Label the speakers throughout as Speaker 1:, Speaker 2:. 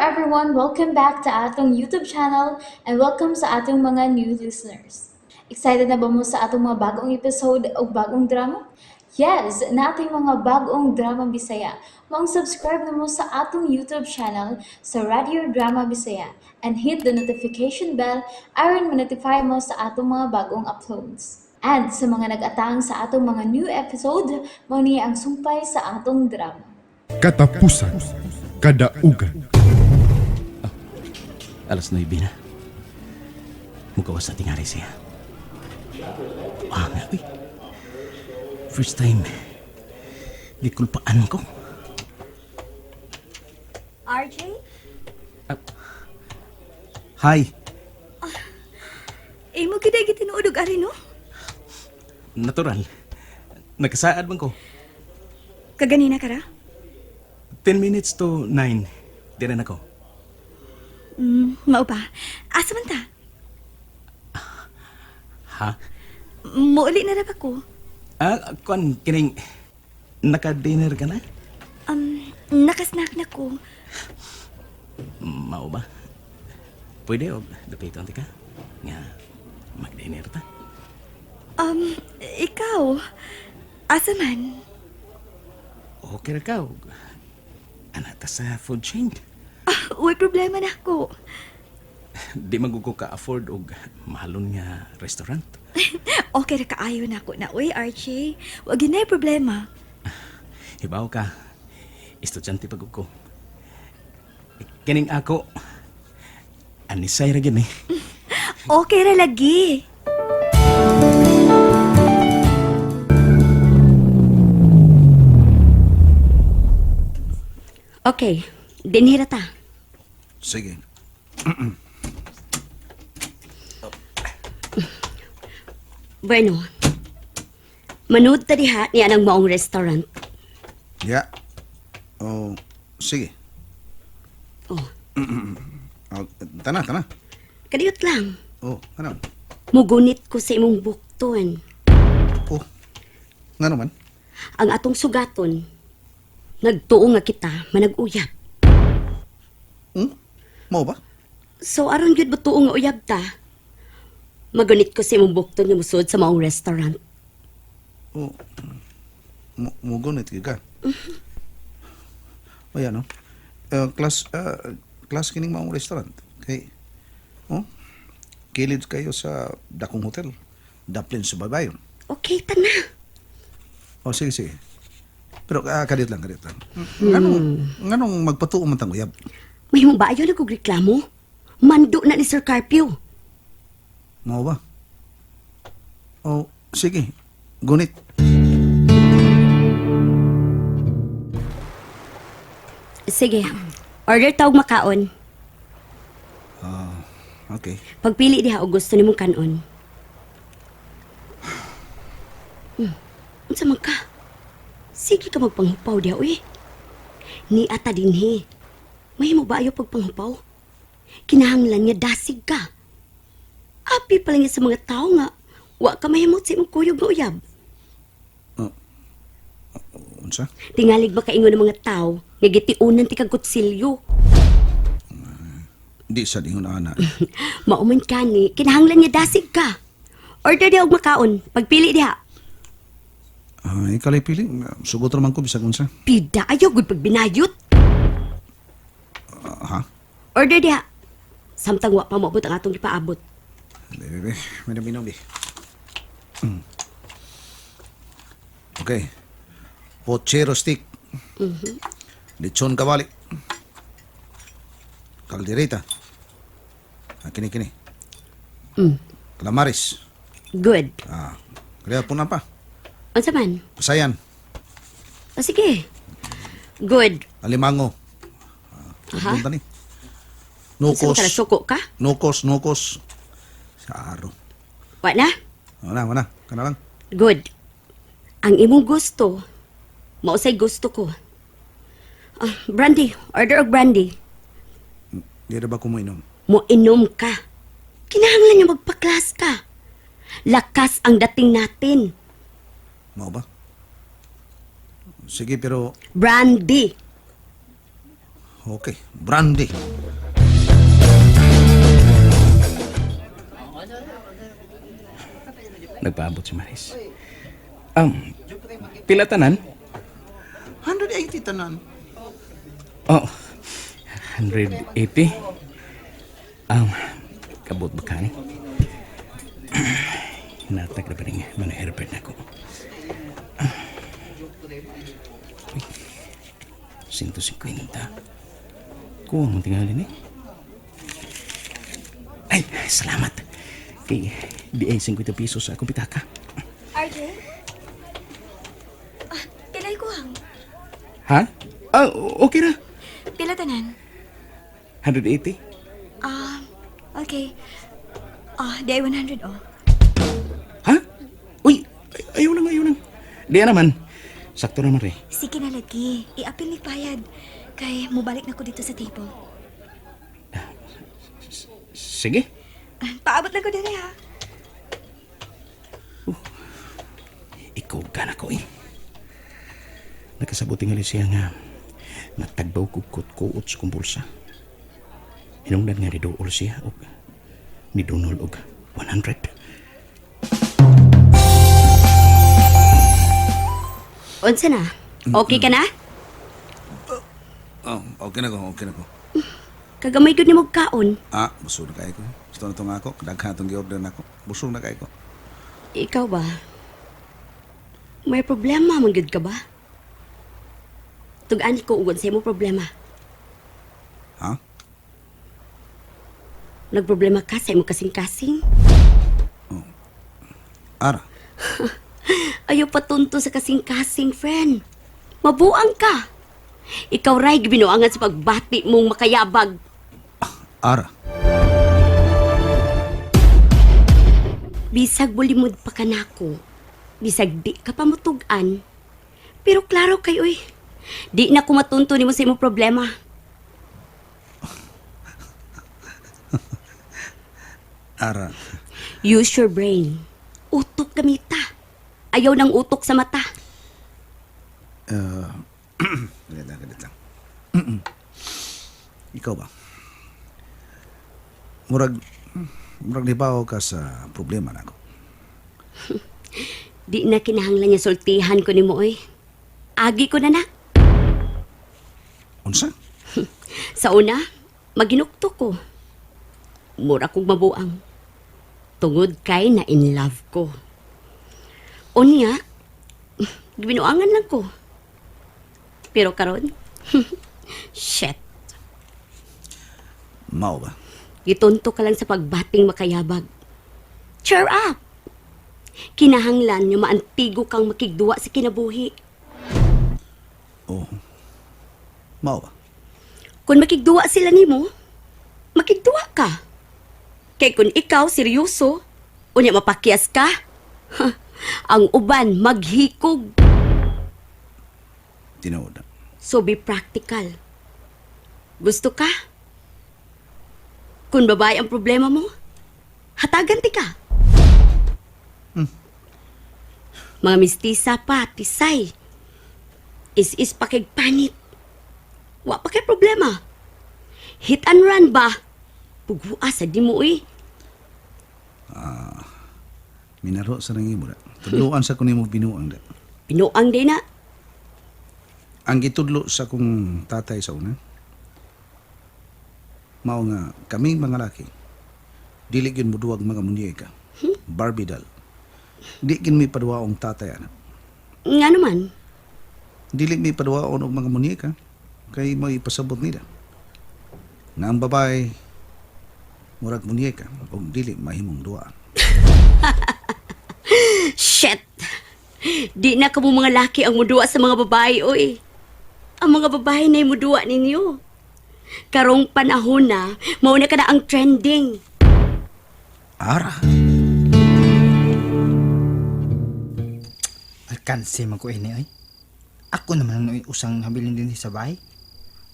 Speaker 1: everyone! Welcome back to atong YouTube channel and welcome sa atong mga new listeners. Excited na ba mo sa atong mga bagong episode o bagong drama? Yes, nating mga bagong drama Bisaya. Maong subscribe na mo sa atong YouTube channel sa Radio Drama Bisaya and hit the notification bell aron ma-notify mo sa atong mga bagong uploads. And sa mga nag-atang sa atong mga new episode, mao ni ang sumpay sa atong drama.
Speaker 2: Katapusan. Kadaugan.
Speaker 3: 9:00 na. Mukawas na tingali siya. Ah, nga, uy. First time, gikulpaan ko.
Speaker 4: RJ?
Speaker 3: Hi.
Speaker 4: Imo gid ay gitinuod og ari, no?
Speaker 3: Natural. Nagkasaad man ko.
Speaker 4: Kaganina ka ra?
Speaker 3: 8:50. Dira na ko.
Speaker 4: Mao ba? Asa man ta?
Speaker 3: Ha?
Speaker 4: Muuli na ra ba ko?
Speaker 3: Ah, kuan, kining, naka-dinner ka na?
Speaker 4: Nakasnack na ko.
Speaker 3: Mao ba? Pwede o dapiton ti ka? Nga, mag-dinner ta?
Speaker 4: Ikaw? Asa man?
Speaker 3: Okay ra ka. Ana ta sa food chain.
Speaker 4: Ah, uy, problema na ako.
Speaker 3: Di magugo ka afford og mahalon nga restaurant.
Speaker 4: Okay ra kaayo na ako na, uy, RJ. Wa gyud na problema.
Speaker 3: Hibaw ka. Estudyante pa gud ko. Kining ako, anisay ra gyud ni.
Speaker 4: Okay ra lagi.
Speaker 5: Okay, dinhira ta.
Speaker 6: Sige.
Speaker 5: Bueno, manood ta diha niya ng maong restaurant.
Speaker 6: Ya. Oh, sige.
Speaker 5: Oh,
Speaker 6: Oh, tana, tana.
Speaker 5: kadiyot lang.
Speaker 6: Oh, ano?
Speaker 5: Mugunit ko sa imong bukton.
Speaker 6: Oh. Ngano man?
Speaker 5: Ang atong sugaton, nagtuo nga kita manag-uyab.
Speaker 6: Mao ba?
Speaker 5: So aron gyud butuo nga uyab ta. Magunit ko sa imong bukton nga musud sa maong restaurant.
Speaker 6: Oh. Mugunit gyud ka. O yan, no? Class kining maong restaurant. Kay, oh, kilid kayo sa dakong hotel. Daplin sa Baybayon.
Speaker 5: Okay ta na.
Speaker 6: Oh, sige, sige. Pero kadiyot lang, kadiyot lang. Nganong magpatuo man tang uyab?
Speaker 5: Mahimo ba ayo na kog reklamo? Mando na ni Sir Carpio.
Speaker 6: Mao ba? Oh, sige. Gunit.
Speaker 5: Sige, order tawag makaon.
Speaker 6: Okay.
Speaker 5: Pagpili diha og gusto nimong kanon. Unsa man ka? Sige ka magpanghupaw diha uy. Ni ata dinhi. Mahimo ba ayo pagpanghupaw? Kinahanglan nga dasig ka. Api pa lang niya sa mga tao nga wa ka mahimot sa imong kuyog nga uyab.
Speaker 6: Unsa?
Speaker 5: Tingalig ba kaingon ng mga tao nga gitiunan ti kag kutsilyo?
Speaker 6: Di sa dingon ana.
Speaker 5: Mao man kani, kinahanglan nga dasig ka. Order diha og makaon. Pagpili diha.
Speaker 6: Ay, kalay pili. Sugot ra man ko bisag unsa.
Speaker 5: Pida ayo gud pagbinayot.
Speaker 6: Ah, ha?
Speaker 5: Order diha. Samtang wa pa moabot ang atong gipaabot.
Speaker 6: Bebe, bebe. May bi. Okay. Pochero stick. Lechon kawali. Kaldereta. Ah, kini kini. Calamares.
Speaker 5: Good.
Speaker 6: Ah, kaya po na pa.
Speaker 5: Unsa man?
Speaker 6: Pasayan.
Speaker 5: O sige. Good.
Speaker 6: Alimango. Ah,
Speaker 5: Aha.
Speaker 6: ni.
Speaker 5: Unsa
Speaker 6: Nukos.
Speaker 5: man ka suko ka?
Speaker 6: Nukos, nukos. Sa aro.
Speaker 5: Wa na?
Speaker 6: Wala, wala. Kana lang.
Speaker 5: Good. Ang imong gusto, mausay gusto ko. Ah, brandy. Order og brandy.
Speaker 6: Di ra ba ko mo inom?
Speaker 5: Mo inom ka. Kinahanglan niya magpaklas ka. Lakas ang dating natin.
Speaker 6: Mao ba? Sige, pero
Speaker 5: Brandy.
Speaker 6: Okay, brandy.
Speaker 3: Nagpaabot si Maris. Pila tanan?
Speaker 6: 180 tanan.
Speaker 3: Oh, 180. Kabot ba ka ni? Hinatag na ba rin mga Herbert na ko? Uy, 150. Kuha mong tingali ni. Ay, salamat. Kay, di ay 50 pesos sa akong pitaka.
Speaker 4: RJ? Ah, pilay ko hang.
Speaker 3: Ha? Ah, okay na.
Speaker 4: Pila tanan?
Speaker 3: 180?
Speaker 4: Ah, okay. Ah, di ay 100 oh.
Speaker 3: Ha? Uy, ayaw lang, ayaw lang. Di naman. Sakto naman re.
Speaker 4: Sige na lagi. Iapil ni bayad. Kay mubalik na ko dito sa table.
Speaker 3: Sige.
Speaker 4: Ah, paabot lang ko diri ha.
Speaker 3: Ikaw ka na ko eh. Nakasabuti nga siya nga natagbaw ko kut-kuot sa kong bulsa. Hinungdan nga ni Duol siya og ni Dunol og 100.
Speaker 5: Unsa na? Okay ka na?
Speaker 6: Oh, okay na ko, okay na ko.
Speaker 5: Kagamay gud nimo kaon.
Speaker 6: Ah, busog na kayo ko. Gusto na itong ako. Daghan itong gi-order na ako. Busog na kayo ko.
Speaker 5: Ikaw ba? May problema man gud ka ba? Tugaan ko ugon sa imo problema.
Speaker 6: Ha?
Speaker 5: Nagproblema ka sa imo kasing-kasing.
Speaker 6: Ara.
Speaker 5: Ayaw patunto sa kasing-kasing, friend. Mabuang ka. Ikaw ray gibinuangan sa pagbati mong makayabag.
Speaker 6: Ara.
Speaker 5: Bisag bulimod pa ka nako. Bisag di ka pa mutug-an. Pero klaro kay uy. Di na ko matunto nimo sa imong problema.
Speaker 6: Ara.
Speaker 5: Use your brain. Utok gamita. Ayaw ng utok sa mata.
Speaker 6: Ganit lang, ganit lang. Ikaw ba? Murag, murag nibaw ka sa problema nako.
Speaker 5: Di na kinahanglan niya sultihan ko nimo oy. Agi ko na na.
Speaker 6: Unsa?
Speaker 5: Sa una, maginukto ko. Mura kong mabuang. Tungod kay na in love ko. Unya, gibinuangan lang ko. Pero karon, shit,
Speaker 6: Mao ba?
Speaker 5: gitunto ka lang sa pagbating makayabag. Cheer up! Kinahanglan nga maantigo kang makigduwa sa kinabuhi.
Speaker 6: Oh. Mao ba?
Speaker 5: Kung makigduwa sila nimo, makigduwa ka. Kay kung ikaw seryoso, unya mapakyas ka, ang uban maghikog.
Speaker 6: Tinuod na.
Speaker 5: So be practical. Gusto ka? Kung babae ang problema mo, hatagan ti ka. Mga mistisa pa, tisay. Is-is pa kay panit. Wa pa kay problema. Hit and run ba? Pugua sa di mo eh.
Speaker 6: Minaro sa nang imo da. Tudloan sa kuno binuang da.
Speaker 5: Pinuang din na.
Speaker 6: Ang gitudlo sa kong tatay sa una. Mao nga kaming mga laki dili gyud moduwag mga munyeka. Barbie doll. Di gyud mi paduwaong tatay ana.
Speaker 5: Nga naman,
Speaker 6: Dili mi paduwaon og mga munyeka kay mo ipasabot nila. Nga ang babae murag munyeka og dili mahimong duwa.
Speaker 5: shit! Di na kamo mga laki ang muduwa sa mga babae, oy. Ang mga babae na muduwa ninyo. Karong panahon na, mauna ka na ang trending.
Speaker 6: Ara.
Speaker 7: Alkanse man ko ini ay. Ako naman ang usang habilin din sa bahay.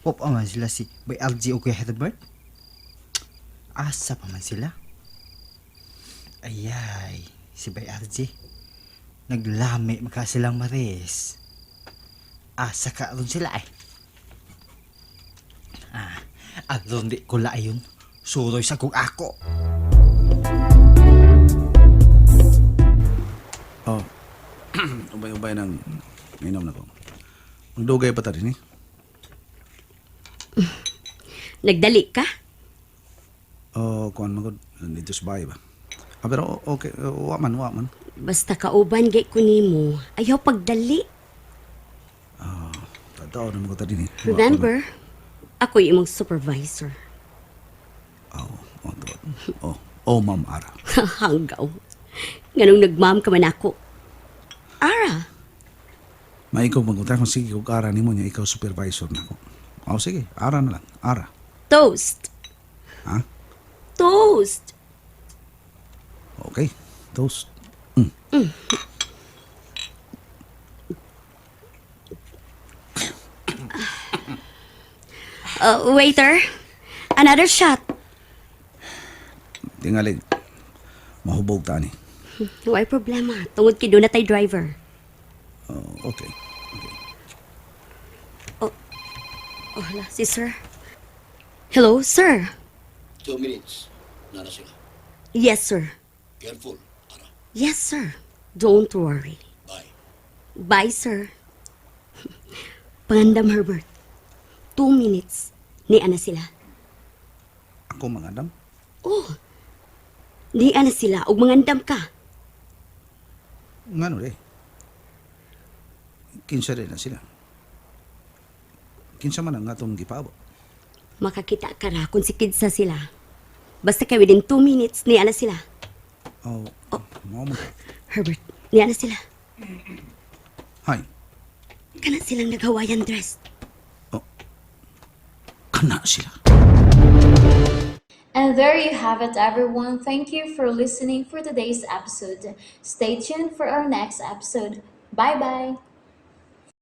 Speaker 7: Pop man sila si Bay RG o kay Herbert. Asa pa man sila. Ayay, si Bay RG. Naglami maka silang maris. Asa ka ron sila ay. Ah, aron di ko laayon. Suroy sa kong ako.
Speaker 6: Oh. Ubay-ubay nang inom na ko. Magdugay pa ta din eh.
Speaker 5: Nagdali ka?
Speaker 6: Oh, kuan man gud dito sa bahay ba. Ah, pero okay, wa man, wa man.
Speaker 5: Basta kauban gay ko nimo. Ayaw pagdali.
Speaker 6: Tadao na mo ta din eh.
Speaker 5: Remember, ako'y imong supervisor.
Speaker 6: Oh, oh, tuod. Oh, oh, Ma'am Ara.
Speaker 5: Hanggaw. Nganong nagmam ka man ako. Ara,
Speaker 6: Maikaw magunta kung sige kog ara nimo niya ikaw supervisor nako. Oh, sige, ara na lang, ara.
Speaker 5: Toast.
Speaker 6: Ha?
Speaker 5: Toast.
Speaker 6: Okay. Toast.
Speaker 5: Waiter, another shot.
Speaker 6: Tingali. Mahubog ta ni.
Speaker 5: Way problema. Tungod kay doon na tay driver.
Speaker 6: Oh, okay. Okay.
Speaker 5: Oh, hala, si sir. Hello, sir.
Speaker 8: 2 minutes. Nara sila.
Speaker 5: Yes, sir.
Speaker 8: Careful, Ara.
Speaker 5: Yes, sir. Don't worry.
Speaker 8: Bye.
Speaker 5: Bye, sir. Pangandam, Herbert. 2 minutes. Ni ana sila.
Speaker 6: Ako mangandam.
Speaker 5: Oh. Ni ana sila og mangandam ka.
Speaker 6: Ngano de? Kinsa rin na sila. Kinsa man ang atong gipaabot.
Speaker 5: Makakita ka ra kung sikidsa sila. Basta kay within 2 minutes, ni ana sila.
Speaker 6: Oh, mao mo.
Speaker 5: Herbert, ni ana sila.
Speaker 6: Hi.
Speaker 5: Kana silang nag-Hawaiian dress.
Speaker 6: Oh. Kana sila.
Speaker 1: And there you have it, everyone. Thank you for listening for today's episode. Stay tuned for our next episode. Bye bye.